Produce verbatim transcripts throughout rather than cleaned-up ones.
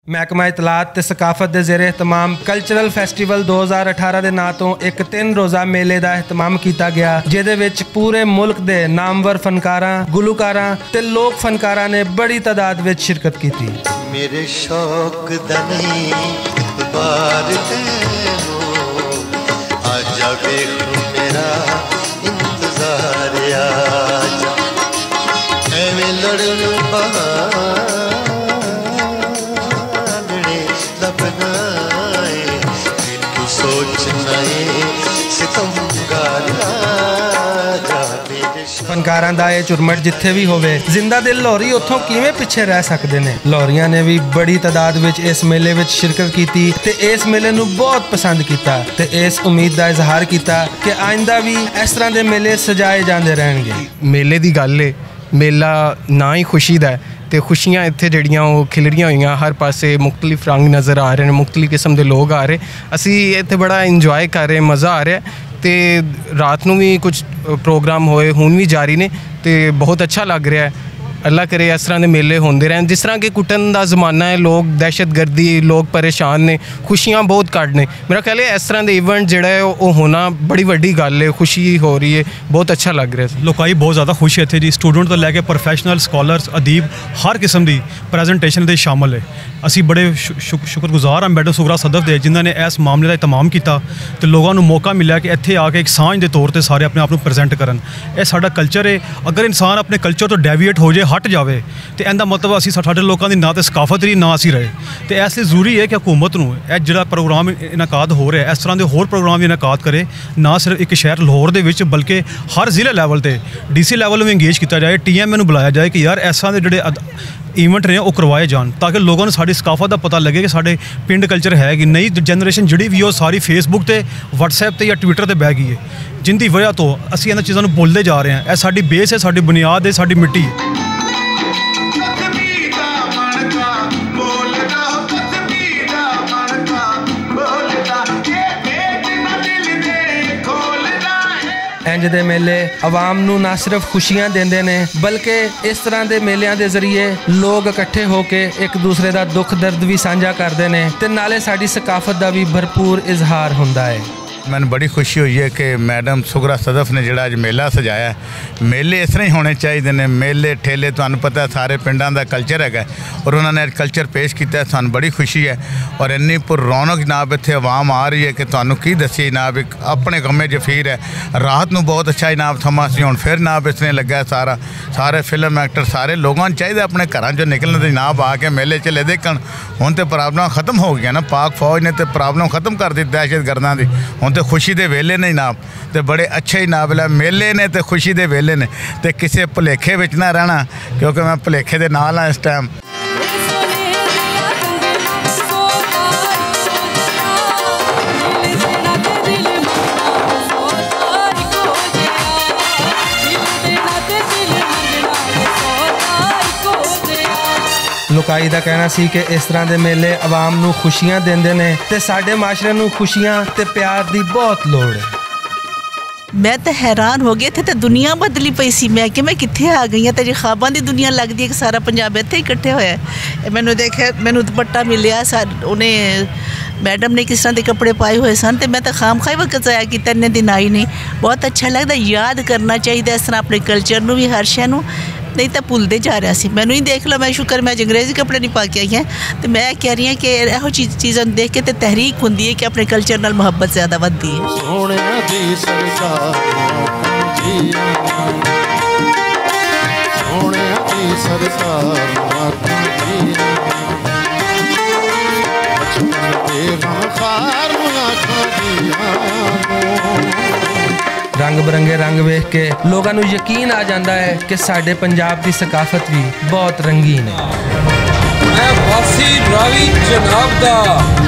محکمہ اطلاعات تے ثقافت دے زیر اہتمام کلچرل فیسٹیول دو ہزار اٹھارہ دے ناں توں اک تن روزہ میلے دا اہتمام کیتا گیا، جس دے وچ پورے ملک دے نامور فنکاراں، گلوکاراں تے لوک فنکاراں نے بڑی تعداد وچ شرکت کیتی۔ میرے شوق دا نہیں اعتبار تینوں، آ جا ویکھ میرا انتظار، آ جا۔ ایویں لڑن بہانے لبنا اے، تینوں سوچنا اے ستمگار، آ جا میرے شوق۔ فنکاراں دا اے چرمٹ جتھے وی ہووے، زندہ دل لاہوری اتھوں کیویں پچھے رہ سکدے نے؟ لاہوریاں نے وی بڑی تعداد وچ اس میلے وچ شرکت کیتی تے اس میلے نوں بہت پسند کیتا تے اس امید دا اظہار کیتا کہ آئندہ وی اس طرح دے میلے سجائے جاندے رہنگے۔ میلے دی گل اے، میلہ نہ ہی خوشی دا ہے تے خوشیاں اتھے جڑیاں او کھلریاں ہوئیاں، ہر پاسے مختلف رنگ نظر آ رہے ہیں، مختلف قسم دے لوگ آ رہے۔ اسی اتھے بڑا انجوائے کر رہے ہیں، مزہ آ رہا ہے۔ تے رات نوں وی کچھ پروگرام ہوئے، ہن وی جاری نے، تے بہت اچھا لگ رہا ہے۔ اللہ کرے اس طرح دے میلے ہوندے رہن۔ جس طرح کہ کٹن دا زمانہ ہے، لوگ دہشت گردی، لوگ پریشان نے، خوشیاں بہت کٹ نے۔ میرا خیال ہے اس طرح دے ایونٹ جڑا ہے، او ہونا بڑی وڈی گل ہے، خوشی ہو رہی ہے، بہت اچھا لگ رہا ہے۔ لوکائی بہت زیادہ خوش ہے اتھے جی، سٹوڈنٹ تو لے کے پروفیشنل، سکالرز، ادیب، ہر قسم دی پریزنٹیشن دے شامل ہے۔ اسی بڑے شک- شک- شکر گزار ہاں میڈم سغرا صدف دے، جنہاں نے اس معاملے دا اہتمام کیتا تے لوگاں نوں موقع ملیا کہ اتھے آ کے ایک سانجھ دے طور تے سارے اپنے آپ نوں پریزنٹ کرن۔ اے ساڈا کلچر ہے۔ اگر انسان اپنے کلچر تو ڈیویٹ ہو جائے، ہٹ جاوے، تے ایندا مطلب اسی ساڈے لوکاں دی نہ تے ثقافت رہی، نہ اسی رہے۔ تے اس لئی ضروری ہے کہ حکومت نوں اے جڑا پروگرام انعقاد ہو رہا ہے، اس طرح دے ہور پروگرام وی انعقاد کرے، نہ صرف ایک شہر لاہور دے وچ بلکہ ہر ضلع لیول تے، ڈی سی لیول وی انگیج کیتا جائے، ٹی ایم اے نوں بلایا جائے کہ یار اس طرح دے جڑے ایونٹ نے او کروائے جان، تاکہ لوگاں نوں ساڈی ثقافت دا پتہ لگے کہ ساڈے پنڈ کلچر ہے کہ نئی جنریشن جڑی وی او ساری فیس بک تے، واٹس ایپ تے یا ٹویٹر تے بہہ گئی ہے، جن دی وجہ تو اسی انہاں چیزاں نوں بھولدے جا رہے ہیں۔ اے ساڈی بیس ہے، ساڈی بنیاد ہے، ساڈی مٹی ہے۔ انج دے میلے عوام نوں نہ صرف خوشیاں دیندے نے، بلکہ اس طرح دے میلیاں دے ذریعے لوگ اکٹھے ہو کے ایک دوسرے دا دکھ درد وی سانجھا کردے نے تے نالے ساڈی ثقافت دا وی بھرپور اظہار ہوندا ہے۔ مینوں بڑی خوشی ہوئی ہے کہ میڈم سغرا صدف نے جڑا اج میلہ سجایا ہے۔ میلے اس طرح ہی ہونے چاہیدے نے، میلے ٹھیلے، تہانوں پتہ ہے سارے پنڈاں دا کلچر ہے اور انہاں نے اج کلچر پیش کیتا ہے، سانوں بڑی خوشی ہے۔ اور انی پر رونق جناب اتھے عوام آ رہی ہے کہ تہانوں کی دسی جناب، ایک اپنے کمے جفیر ہے۔ رات نوں بہت اچھا جناب تھما سی، ہن پھر جناب اس نے لگا ہے سارا، سارے فلم ایکٹر، سارے لوگاں نوں چاہیدا اپنے گھراں چوں نکلن تے جناب آ کے میلے چلے دیکھن۔ ہن تے پرابلم ختم ہو گیا نا، پاک فوج نے تے پرابلم ختم کر دی دہشت گرداں دی۔ ہن تے خوشی دے ویلے نے جناب، تے بڑے اچھے جناب لے میلے نے تے خوشی دے ویلے نے، تے کسے بھلیکھے وچ نہ رہنا، کیونکہ میں بھلیکھے دے نال ہاں اس ٹائم۔ لوکائی دا کہنا سی کہ اس طرح دے میلے عوام نوں خوشیاں دیندے نے تے ساڈے معاشرے نوں خوشیاں تے پیار دی بہت لوڑ ہے۔ میں تے حیران ہو گئی، اتھے تے دنیا بدلی پئی سی۔ میں کہ میں کتھے آ گئی ہاں؟ تیری خواباں دی دنیا لگدی ہے کہ سارا پنجاب اتھے اکٹھے ہویا ہے۔ اے مینوں دیکھے، مینوں دوپٹہ ملیا سا، انہیں میڈم نے کس طرح دے کپڑے پائے ہوئے سن، تے میں تے خام خواہ وقت ضائع کیتا، انہیں دن آئی نہیں۔ بہت اچھا لگدا، یاد کرنا چاہیدا اس طرح اپنے کلچر نوں وی، ہر شے نوں۔ نہیں تے بھولدے جا رہا سی۔ مینوں ہی دیکھ لو، میں شکر میں اج انگریزی کپڑے نہیں پا کے آئی ہاں۔ تے میں کہہ رہی ہاں کہ ایہو چیز، چیزاں دیکھ کے تے تحریک ہوندی ہے کہ اپنے کلچر نال محبت زیادہ ودھدی ہے۔ سونیا دی سرکار، سونیا دی سرکار، بچپن دے غمخوار آنکھاں دیاں۔ رنگ برنگے رنگ ویکھ کے لوگاں نوں یقین آ جاندا ہے کہ ساڈے پنجاب دی ثقافت وی بہت رنگین ہے۔ میں واسی راوی جناب دا،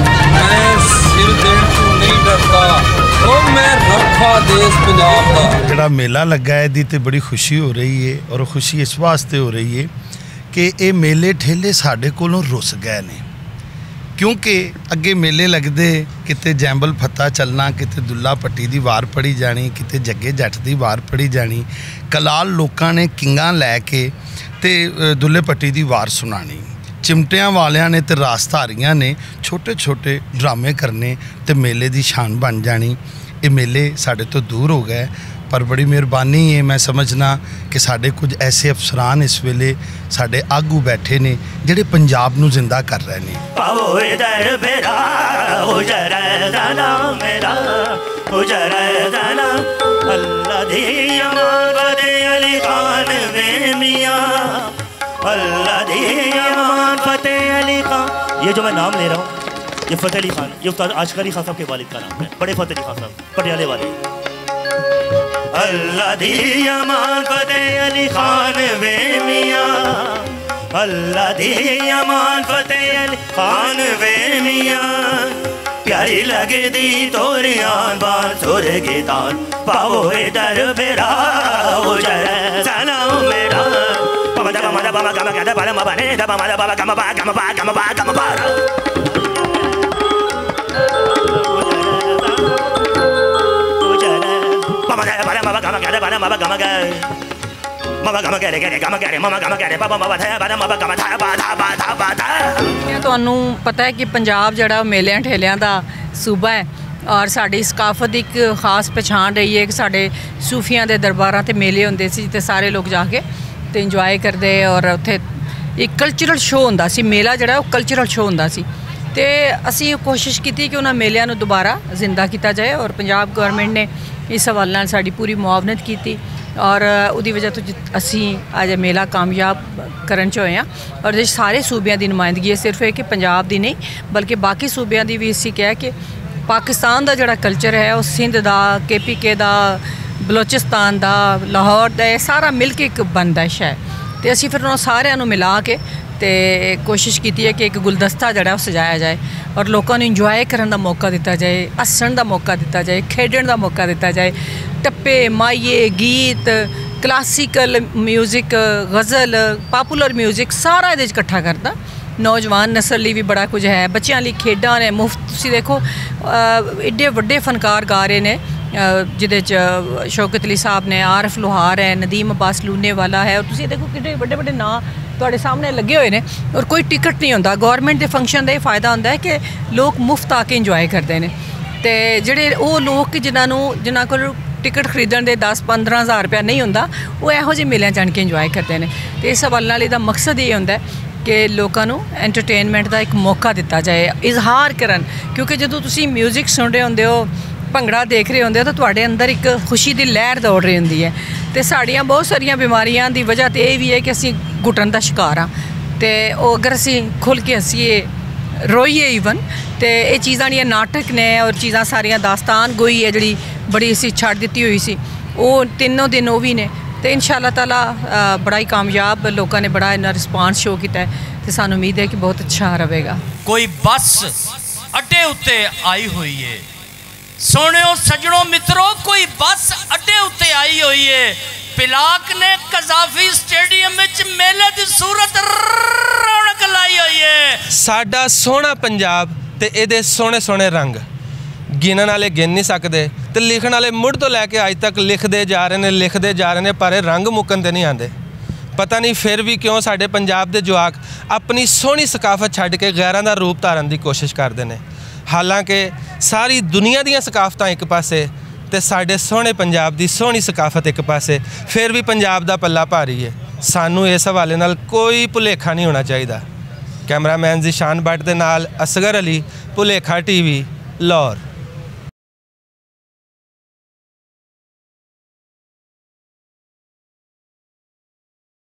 میں سر دین تو نہیں ڈردا، او میں رکھا دیس پنجاب دا۔ جڑا میلہ لگا ہے، دی تے بڑی خوشی ہو رہی ہے اور خوشی اس واسطے ہو رہی ہے کہ اے میلے ٹھیلے ساڈے کولوں رس گئے نے، کیونکہ اگے میلے لگدے، کتے جیمبل پھتا چلنا، کتے دلہ پٹی دی وار پڑھی جانی، کتے جگے جٹ دی وار پڑھی جانی۔ کلال لوکاں نے کنگاں لے کے تے، اے، دلے پٹی دی وار سنانی۔ چمٹیاں والیاں نے تے راستھاریاں نے چھوٹے چھوٹے ڈرامے کرنے تے میلے دی شان بن جانی۔ اے میلے ساڈے تو دور ہو گئے، پر بڑی مہربانی ہے، میں سمجھنا کہ ساڈے کچھ ایسے افسران اس ویلے ساڈے آگو بیٹھے نے، جڑے پنجاب نوں زندہ کر رہے نے۔ پاوے در بیرا ہو جا رہے زانا میرا، ہو جا رہے زانا۔ اللہ دی امان فتح علی خان وے میاں، اللہ دی امان فتح علی خان۔ یہ جو میں نام لے رہا ہوں، یہ فتح علی خان، یہ استاد عاشق علی خان صاحب کے والد کا نام ہے، بڑے فتح علی خان صاحب، پٹیالے والے۔ اللہ دی امان فتح علی خان وے میاں، اللہ دی امان فتح علی خان وے میاں۔ پیاری لگدی توریاں بان سرگی تان، پاوے در بیرا ہو جائے سلام میرا۔ پما دا پما دا پما گما گدا پما ما بنے دا پما دا پما گما با گما با گما با گما با۔ پما دا پما ما گما گدا پما ما گما گا۔ مما گما گرے گرے گما گرے مما گما گرے بابا مما تھا بابا مما گما تھا با تھا با تھا با تھا۔ ਤੁਹਾਨੂੰ ਪਤਾ ਹੈ ਕਿ ਪੰਜਾਬ ਜਿਹੜਾ ਉਹ ਮੇਲਿਆਂ ਢੇਲਿਆਂ ਦਾ ਸੂਬਾ ਹੈ, ਔਰ ਸਾਡੀ ਸਕਾਫਤ ਦੀ ਇੱਕ ਖਾਸ ਪਛਾਣ ਰਹੀ ਹੈ ਕਿ ਸਾਡੇ ਸੂਫੀਆਂ ਦੇ ਦਰਬਾਰਾਂ ਤੇ ਮੇਲੇ ਹੁੰਦੇ ਸੀ, ਜਿੱਥੇ ਸਾਰੇ ਲੋਕ ਜਾ ਕੇ ਤੇ ਇੰਜੋਏ ਕਰਦੇ, ਔਰ ਉੱਥੇ ਇੱਕ ਕਲਚਰਲ ਸ਼ੋਅ ਹੁੰਦਾ ਸੀ। ਮੇਲਾ ਜਿਹੜਾ ਉਹ ਕਲਚਰਲ ਸ਼ੋਅ ਹੁੰਦਾ ਸੀ, ਤੇ ਅਸੀਂ ਕੋਸ਼ਿਸ਼ ਕੀਤੀ ਕਿ ਉਹਨਾਂ ਮੇਲਿਆਂ ਨੂੰ ਦੁਬਾਰਾ ਜ਼ਿੰਦਾ ਕੀਤਾ ਜਾਏ, ਔਰ ਪੰਜਾਬ ਗਵਰਨਮੈਂਟ ਨੇ ਇਸ ਹਵਾਲੇ ਨਾਲ ਸਾਡੀ ਪੂਰੀ ਮੁਆਵਨਤ ਕੀਤੀ, ਔਰ ਉਹਦੀ ਵਜ੍ਹਾ ਤੋਂ ਜਿ- ਅਸੀਂ ਅੱਜ ਇਹ ਮੇਲਾ ਕਾਮਯਾਬ ਕਰਨ ਚ ਹੋਏ ਹਾਂ। ਔਰ ਇਹਦੇ 'ਚ ਸਾਰੇ ਸੂਬਿਆਂ ਦੀ ਨੁਮਾਇੰਦਗੀ ਹੈ, ਸਿਰਫ ਇਹ ਕਿ ਪੰਜਾਬ ਦੀ ਨਹੀਂ, ਬਲਕਿ ਬਾਕੀ ਸੂਬਿਆਂ ਦੀ ਵੀ। ਅਸੀਂ ਕਿਹਾ ਕਿ ਪਾਕਿਸਤਾਨ ਦਾ ਜਿਹੜਾ ਕਲਚਰ ਹੈ, ਉਹ ਸਿੰਧ ਦਾ, ਕੇਪੀਕੇ ਦਾ, ਬਲੋਚਿਸਤਾਨ ਦਾ, ਲਾਹੌਰ ਦਾ, ਇਹ ਸਾਰਾ ਮਿਲ ਕੇ ਇੱਕ ਬਣਦਾ ਹੈ ਸ਼ਹਿਰ। ਤੇ ਅਸੀਂ ਫਿਰ ਉਹਨਾਂ ਸਾਰਿਆਂ ਨੂੰ ਮਿਲਾ ਕੇ ਤੇ ਕੋਸ਼ਿਸ਼ ਕੀਤੀ ਹੈ ਕਿ ਇੱਕ ਗੁਲਦਸਤਾ ਜਿਹੜਾ ਉਹ ਸਜਾਇਆ ਜਾਏ, ਔਰ ਲੋਕਾਂ ਨੂੰ ਇੰਜੋਏ ਕਰਨ ਦਾ ਮੌਕਾ ਦਿੱਤਾ ਜਾਏ, ਹੱਸਣ ਦਾ ਮੌਕਾ ਦਿੱਤਾ ਜਾਏ, ਖੇਡਣ ਦਾ ਮੌਕਾ ਦਿੱਤਾ ਜਾਏ। ਟੱਪੇ, ਮਾਈਏ, ਗੀਤ, ਕਲਾਸੀਕਲ ਮਿਊਜ਼ਿਕ, ਗਜ਼ਲ, ਪਾਪੂਲਰ ਮਿਊਜ਼ਿਕ, ਸਾਰਾ ਇਹਦੇ 'ਚ ਇਕੱਠਾ ਕਰਦਾ। ਨੌਜਵਾਨ ਨਸਲ ਲਈ ਵੀ ਬੜਾ ਕੁਝ ਹੈ, ਬੱਚਿਆਂ ਲਈ ਖੇਡਾਂ ਨੇ ਮੁਫਤ। ਤੁਸੀਂ ਦੇਖੋ, ਅਹ, ਏਡੇ ਵੱਡੇ ਫਨਕਾਰ ਗਾ ਰਹੇ ਨੇ, ਅਹ, ਜਿਹਦੇ 'ਚ ਸ਼ੌਕਤ ਅਲੀ ਸਾਹਿਬ ਨੇ, ਆਰਿਫ ਲੋਹਾਰ ਹੈ, ਨਦੀਮ ਅੱਬਾਸ ਲੂਨੇ ਵਾਲਾ ਹੈ, ਔਰ ਤੁਸੀਂ ਦੇਖੋ ਕਿੰਨੇ ਵੱਡੇ ਵੱਡੇ ਨਾਂ ਤੁਹਾਡੇ ਸਾਹਮਣੇ ਲੱਗੇ ਹੋਏ ਨੇ, ਔਰ ਕੋਈ ਟਿਕਟ ਨਹੀਂ ਹੁੰਦਾ। ਗਵਰਨਮੈਂਟ ਦੇ ਫੰਕਸ਼ਨ ਦਾ ਇਹ ਫਾਇਦਾ ਹੁੰਦਾ ਹੈ ਕਿ ਲੋਕ ਮੁਫਤ ਆ ਕੇ ਇੰਜੋਏ ਕਰਦੇ ਨੇ। ਤੇ ਜਿਹੜੇ ਉਹ ਲੋਕ ਜਿਨ੍ਹਾਂ ਨੂੰ, ਜਿਨ੍ਹਾਂ ਕੋਲ ਟਿਕਟ ਖਰੀਦਣ ਦੇ ਦਸ ਪੰਦਰਾਂ ਹਜ਼ਾਰ ਰੁਪਇਆ ਨਹੀਂ ਹੁੰਦਾ, ਉਹ ਇਹੋ ਜਿਹੇ ਮੇਲਿਆਂ 'ਚ ਆਣ ਕੇ ਇੰਜੋਏ ਕਰਦੇ ਨੇ। ਤੇ ਇਸ ਹਵਾਲੇ ਨਾਲ ਇਹਦਾ ਮਕਸਦ ਇਹ ਹੁੰਦਾ ਹੈ ਕਿ ਲੋਕਾਂ ਨੂੰ ਐਂਟਰਟੇਨਮੈਂਟ ਦਾ ਇੱਕ ਮੌਕਾ ਦਿੱਤਾ ਜਾਏ, ਇਜ਼ਹਾਰ ਕਰਨ। ਕਿਉਂਕਿ ਜਦੋਂ ਤੁਸੀਂ ਮਿਊਜ਼ਿਕ ਸੁਣ ਰਹੇ ਹੁੰਦੇ ਹੋ, ਭੰਗੜਾ ਦੇਖ ਰਹੇ ਹੁੰਦੇ ਹੋ, ਤਾਂ ਤੁਹਾਡੇ ਅੰਦਰ ਇੱਕ ਖੁਸ਼ੀ ਦੀ ਲਹਿਰ ਦੌੜ ਰਹੀ ਹੁੰਦੀ ਹੈ। ਤੇ ਸਾਡੀਆਂ ਬਹੁਤ ਸਾਰੀਆਂ ਬਿਮਾਰੀਆਂ ਦੀ ਵਜ੍ਹਾ ਤੇ ਇਹ ਵੀ ਹੈ ਕਿ ਅਸੀਂ ਘੁਟਨ ਦਾ ਸ਼ਿਕਾਰ ਹਾਂ। ਤੇ ਉਹ ਅਗਰ ਅਸੀਂ ਖੁੱਲ ਕੇ ਹੱਸੀਏ, ਰੋਈਏ ਈਵਨ, ਤੇ ਇਹ ਚੀਜ਼ਾਂ, ਜਿਹੜੀਆਂ ਨਾਟਕ ਨੇ ਔਰ ਚੀਜ਼ਾਂ ਸਾਰੀਆਂ, ਦਾਸਤਾਨ ਗੋਈ ਹੈ ਜਿਹੜੀ ਬੜੀ ਅਸੀਂ ਛੱਡ ਦਿੱਤੀ ਹੋਈ ਸੀ, ਉਹ ਤਿੰਨੋਂ ਦਿਨ ਉਹ ਵੀ ਨੇ। ਤੇ ਇਨਸ਼ਾਅੱਲਾ ਤਾਲਾ, ਅ, ਬੜਾ ਹੀ ਕਾਮਯਾਬ, ਲੋਕਾਂ ਨੇ ਬੜਾ ਇਹਨਾਂ ਰਿਸਪਾਂਸ ਸ਼ੋ ਕੀਤਾ ਹੈ, ਤੇ ਸਾਨੂੰ ਉਮੀਦ ਹੈ ਕਿ ਬਹੁਤ ਅੱਛਾ ਰਹੇਗਾ। ਕੋਈ ਬੱਸ ਅੱਡੇ ਉੱਤੇ ਆਈ ਹੋਈ ਏ। ਸੋਹਣਿਓ ਸੱਜਣੋ ਮਿੱਤਰੋ, ਕੋਈ ਬੱਸ ਅੱਡੇ ਉੱਤੇ ਆਈ ਹੋਈ ਏ। ਪਿਲਾਕ ਨੇ ਕਜ਼ਾਫੀ ਸਟੇਡੀਅਮ ਵਿੱਚ ਮੇਲੇ ਦੀ ਸੂਰਤ ਰੌਣਕ ਲਾਈ ਹੋਈ ਏ। ਸਾਡਾ ਸੋਹਣਾ ਪੰਜਾਬ ਤੇ ਇਹਦੇ ਸੋਹਣੇ ਸੋਹਣੇ ਰੰਗ, ਗਿਣਨ ਵਾਲੇ ਗਿਣ ਨਹੀਂ ਸਕਦੇ, ਤੇ ਲਿਖਣ ਵਾਲੇ ਮੁੱਢ ਤੋਂ ਲੈ ਕੇ ਅੱਜ ਤੱਕ ਲਿਖਦੇ ਜਾ ਰਹੇ ਨੇ, ਲਿਖਦੇ ਜਾ ਰਹੇ ਨੇ, ਪਰ ਇਹ ਰੰਗ ਮੁੱਕਣ ਤੇ ਨਹੀਂ ਆਉਂਦੇ। ਪਤਾ ਨਹੀਂ ਫਿਰ ਵੀ ਕਿਉਂ ਸਾਡੇ ਪੰਜਾਬ ਦੇ ਜਵਾਕ ਆਪਣੀ ਸੋਹਣੀ ਸਕਾਫਤ ਛੱਡ ਕੇ ਗੈਰਾਂ ਦਾ ਰੂਪ ਧਾਰਨ ਦੀ ਕੋਸ਼ਿਸ਼ ਕਰਦੇ ਨੇ। ਹਾਲਾਂਕਿ ਸਾਰੀ ਦੁਨੀਆ ਦੀਆਂ ਸਕਾਫਤਾਂ ਇੱਕ ਪਾਸੇ ਤੇ ਸਾਡੇ ਸੋਹਣੇ ਪੰਜਾਬ ਦੀ ਸੋਹਣੀ ਸਕਾਫਤ ਇੱਕ ਪਾਸੇ, ਫਿਰ ਵੀ ਪੰਜਾਬ ਦਾ ਪੱਲਾ ਭਾਰੀ ਹੈ। ਸਾਨੂੰ ਇਸ ਹਵਾਲੇ ਨਾਲ ਕੋਈ ਭੁਲੇਖਾ ਨਹੀਂ ਹੋਣਾ ਚਾਹੀਦਾ। ਕੈਮਰਾਮੈਨ ਜ਼ੀਸ਼ਾਨ ਬੱਟ ਦੇ ਨਾਲ ਅਸਗਰ ਅਲੀ, ਭੁਲੇਖਾ ਟੀਵੀ, ਲਾਹੌਰ।